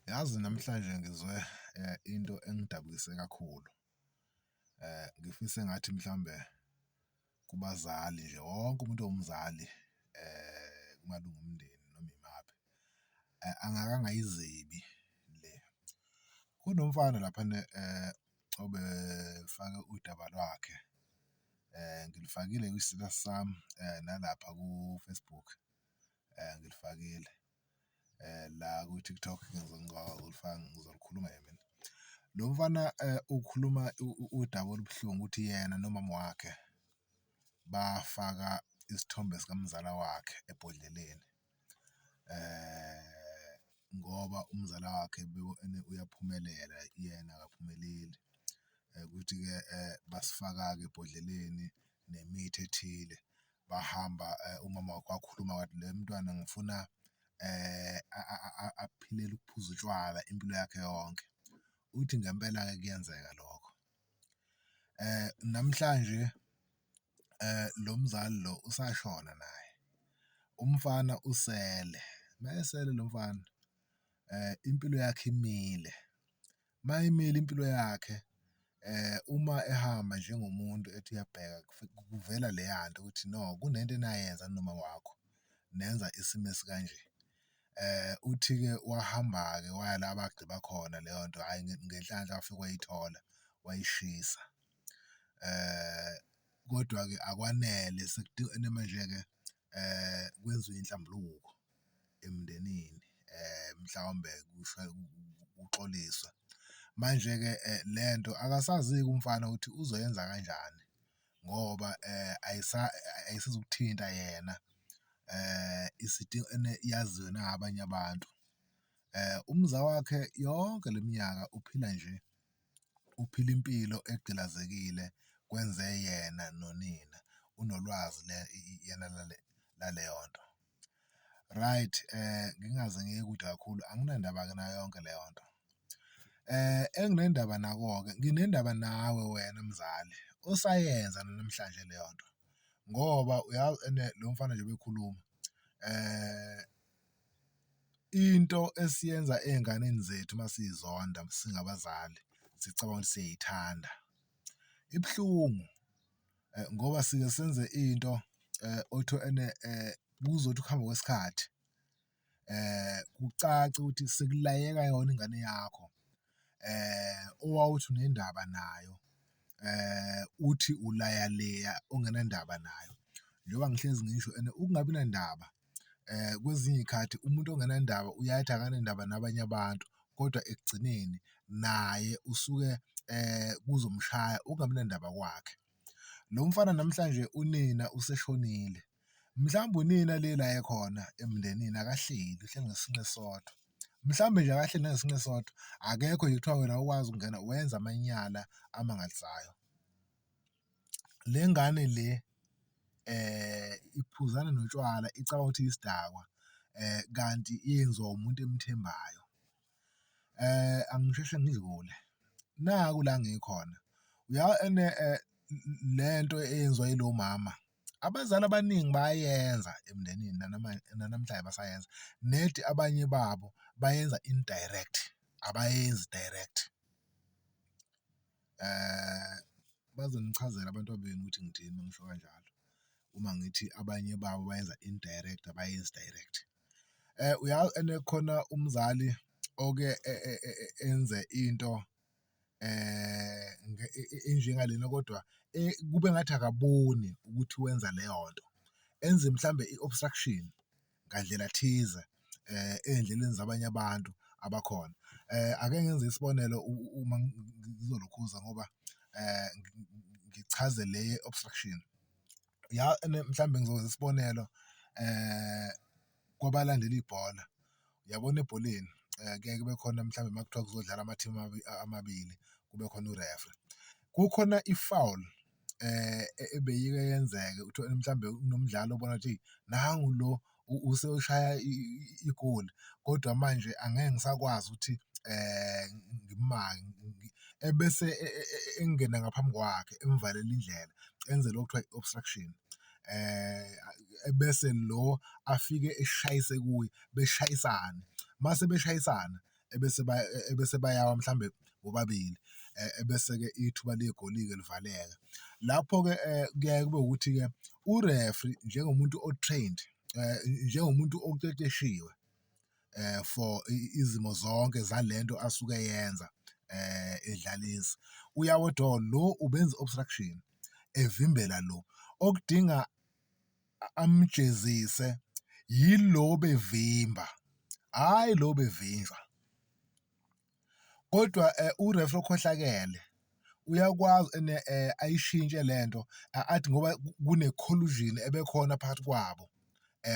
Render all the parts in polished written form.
Yazi namhlanje ngizwe into engidabukise kakhulu. Ngifisa engathi mhlawumbe kubazali nje wonke umuntu owumzali kumalunga omndeni noma imaphi angake angayizibi le. Kunomfana laphana obefake udaba lwakhe ngilifakile kwi-status sami nalapha ku-Facebook ngilifakile la ku-TikTok ngizolikhuluma mina. Lo mfana ukhuluma udaba olubuhlungu ukuthi yena nomama wakhe bafaka isithombe sikamzala wakhe ebhodleleni ngoba umzala wakhe uyaphumelela yena akaphumeleli. Kuthi-ke basifaka-ke ebhodleleni nemithi ethile bahamba umama wakhe wakhuluma wathi, le mntwana ngifuna aphilele ukuphuza utshwala impilo yakhe yonke. Uthi ngempela-ke kuyenzeka lokho. Namhlanje lo mzali lo usashona naye, umfana usele mayesele lo mfana impilo yakhe imile, mayimile impilo yakhe uma ehamba njengomuntu ethi uyabheka kuvela leya nto ukuthi no kunento enayenza ninomama wakho nenza isimo esikanje. Uthi-ke wahamba-ke waya la abagqiba khona leyo nto hhayi ngenhlanhla wafike wayithola wayishisa. Kodwa-ke akwanele ene manje-ke kwenziwe inhlambuluko emndenini mhlawumbe kuxoliswe. Manje-ke lento akasazi-ke umfana ukuthi uzoyenza kanjani ngoba ayisezukuthinta yena ene yaziwe na abanye abantu. Umza wakhe yonke le minyaka uphila nje, uphila impilo egqilazekile kwenze yena nonina, unolwazi yena laleyo nto. Right, ngingaze ngiye kude kakhulu anginandaba-ke nayo yonke leyo nto. Enginendaba nako-ke, nginendaba nawe wena mzali osayenza nanamhlanje leyo nto ngoba uyazi ene lo mfana nje ebekhuluma into esiyenza ey'nganeni zethu masiy'zonda singabazali sicabanga ukuthi siyay'thanda ibuhlungu ngoba sike senze into othi ene kuzothi ukuhamba kwesikhathi kucace ukuthi sekulayeka yona ingane yakho owawuthi unendaba nayo uthi ulaya leya ongenandaba nayo. Njengoba ngihlezi ngisho and ukungabi nandaba kwezinye iy'khathi umuntu ongenandaba uyaye athi akanendaba nabanye abantu kodwa ekugcineni naye usuke kuzomshaya ukungabi nandaba kwakhe. Lo mfana namhlanje unina useshonile, mhlawumbe unina le la ekhona emndenini akahleli uhleli ngesinqe esisodwa, mhlawumbe nje akahleli nangesinqe esisodwa akekho nje kuthiwa wena awukwazi ukungena wenza amanyala amangalisayo. Le ngane le iphuzana notshwala icabanga ukuthi isidakwa kanti yenziwa umuntu emthembayo. Angisheshe ngidlule, naku la ngikhona ene lento eyenziwa yilo mama abazali abaningi bayayenza emndenini nanamhlanje basayenza nedi abanye babo bayenza indirect, abayenzi direct. Bazongichazela abantwabenu ukuthi ngithini uma ngisho kanjalo, uma ngithi abanye babo bayenza indirect abayenzi direct. Uyazi ene khona umzali oke enze into enjengalena kodwa kube ngathi akaboni ukuthi wenza leyo nto, enze mhlambe i-obstruction ngandlela thize ey'ndleleni zabanye abantu abakhona. Ake ngenze isibonelo uma ngizolokhuza ngoba ngichaze le ye-obstruction. Ya ene mhlawumbe ngizokwenza isibonelo kwabalandela ibhola, uyabona ebholeni kuyaye kube khona mhlawumbe uma kuthiwa kuzodlala amathimu amabili kube khona u-referee. Kukhona i-foul ebeyike yenzeke uthole mhlawumbe kunomdlalo obona ukuthi nangu lo useshaya igoli kodwa manje angeke ngisakwazi ukuthi ngimumake ebese engena ngaphambi kwakhe emvalela indlela enze lokhu okuthiwa i-obstruction. Ebese lo afike eshayise kuye beshayisane, mase beshayisana. Ebese ebese bayawa mhlawumbe bobabili, ebese-ke ithuba legoli-ke livaleka. Lapho-ke kuyaye kube ukuthi-ke u-referee njengomuntu o-trained njengomuntu oqeqeshiwe for izimo zonke zale nto asuke eyenza edlalisa, lo ubenza i-obstruction evimbela lo. Okudinga amjezise yilo obevimba, hhayi lo obevinjwa. Kodwa u-referee okhohlakele uyakwazi ene ayishintshe lento athi ngoba kune-collusion ebekhona phakathi kwabo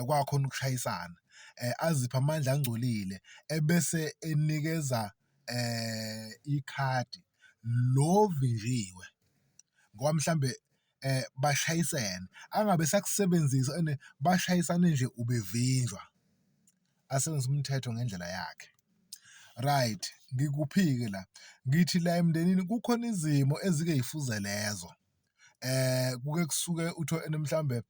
kwakhona ukushayisana aziphe amandla angcolile ebese enikeza ikhadi lo ovinjiwe ngoba mhlambe bashayisene, angabe esakusebenzisa ene bashayisane nje ubevinjwa, asebenzise umthetho ngendlela yakhe. Right, ngikuphi-ke la? Ngithi la emndenini kukhona izimo ezike y'fuze lezo kuke kusuke uthole ene mhlawumbe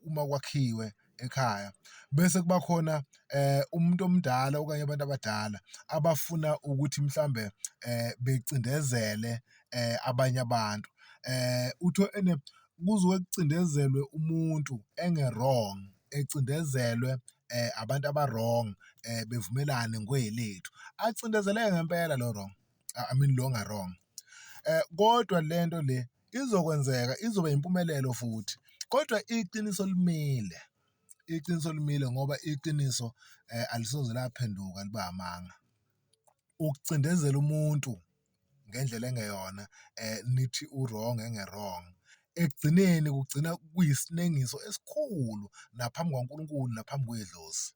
uma kwakhiwe ekhaya bese kuba khona umuntu omdala okanye abantu abadala abafuna ukuthi mhlambe becindezele abanye abantu. Uthole ene kuzoke kucindezelwe umuntu enge-wrong, ecindezelwe abantu aba-wrong bevumelane ngokwelethu. Acindezeleke ngempela lo wrong, I mean lo onga-wrong. Kodwa le nto le izokwenzeka izoba impumelelo futhi, kodwa iqiniso limile, iqiniso limile ngoba iqiniso alisoze laphenduka libe amanga. Ukucindezela umuntu ngendlela engeyona nithi u-wrong enge-wrong, ekugcineni kugcina kuyisinengiso esikhulu naphambi kwaNkulunkulu naphambi kwedlozi.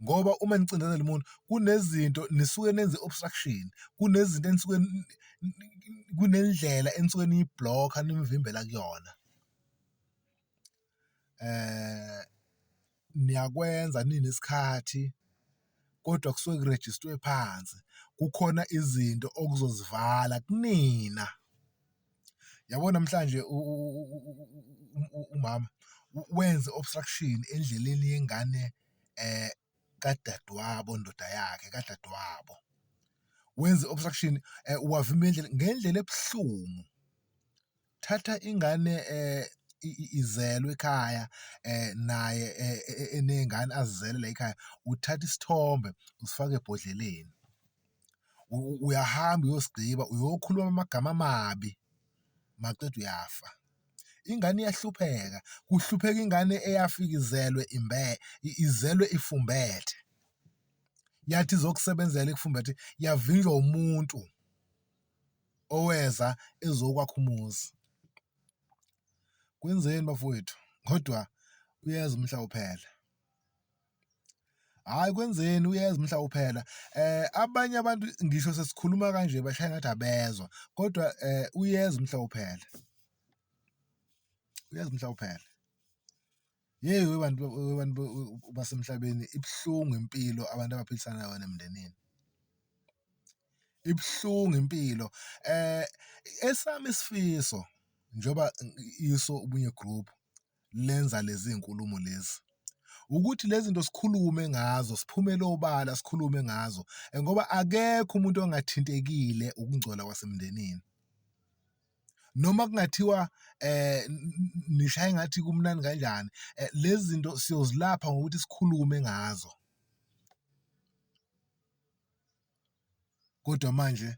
Ngoba uma nicindezela umuntu kunezinto nisuke nenze i-obstruction, kunezinto enisuke kunendlela enisuke niyi-block-a nimvimbela kuyona. Niyakwenza ninesikhathi kodwa kusuke kurejistwe phansi, kukhona izinto okuzozivala kunina. Yabo namhlanje umama wenze i-obstruction endleleni yengane kadadewabo ndoda yakhe, kadadewabo. Wenze i-obstruction wavimba indlela ngendlela ebuhlungu. Thatha ingane izelwe ekhaya naye eney'ngane azizele layikhaya, uthatha isithombe usifake ebhodleleni. Uyahamba uyosigqiba uyokhuluma amagama amabi maqede uyafa. Ingane iyahlupheka, kuhlupheka ingane eyafika izelwe izelwe ifumbethe. Yathi izokusebenzela ikufumbethe yavinjwa umuntu oweza ezokwakha umuzi. Kwenzeni bafowethu kodwa uyeza umhla uphela. Hhayi kwenzeni uyeza umhla uphela. Abanye abantu ngisho sesikhuluma kanje bashaya ngathi abezwa kodwa uyeza umhla uphela. Uyeza umhla uphela. Yeyi we bantu we bantu basemhlabeni ibuhlungu impilo abantu abaphilisana yona emndenini. Ibuhlungu impilo esami isifiso njengoba iso Ubunye Group lenza lezi iy'nkulumo lezi ukuthi lezi zinto sikhulume ngazo, siphumele obala sikhulume ngazo ngoba akekho umuntu ongathintekile ukungcola kwasemndenini. Noma kungathiwa nishaya engathi kumnandi kanjani, lezi zinto siyozilapha ngokuthi sikhulume ngazo. Kodwa manje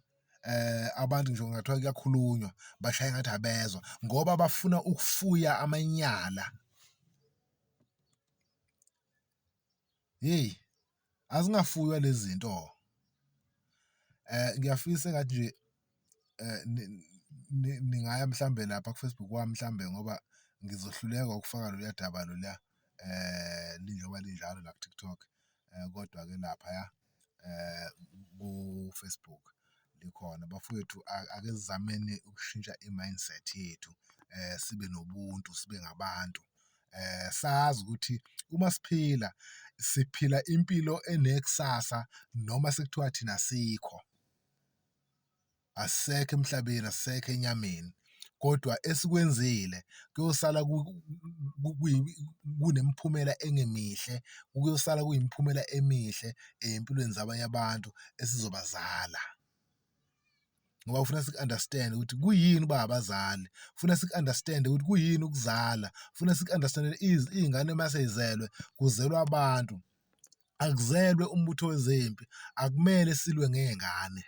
abantu nje kungathiwa kuyakhulunywa bashaya engathi abezwa ngoba bafuna ukufuya amanyala. Hheyi, azingafuywa lezi zinto. Ngiyafisa engathi nje ningaya mhlambe lapha ku-Facebook wami mhlambe ngoba ngizohluleka ukufaka loluya daba loluya linjengoba linjalo la ku-TikTok kodwa-ke laphaya ku-Facebook likhona. Bafowethu, ake sizameni ukushintsha i-mindset yethu sibe nobuntu, sibe ngabantu. Sazi ukuthi uma siphila, siphila impilo enekusasa noma sekuthiwa thina asikho, asisekho emhlabeni, asisekho enyameni. Kodwa esikwenzile kuyosala kunemiphumela engemihle, kuyosala kuyimiphumela emihle ey'mpilweni zabanye abantu esizobazala. Ngoba kufuna siku-understand-e ukuthi kuyini ukuba abazali, funa siku-understand-e ukuthi kuyini ukuzala, funa siku-understand-e iy'ngane uma sey'zelwe kuzelwa abantu, akuzelwe umbutho wezempi, akumele silwe ngey'ngane.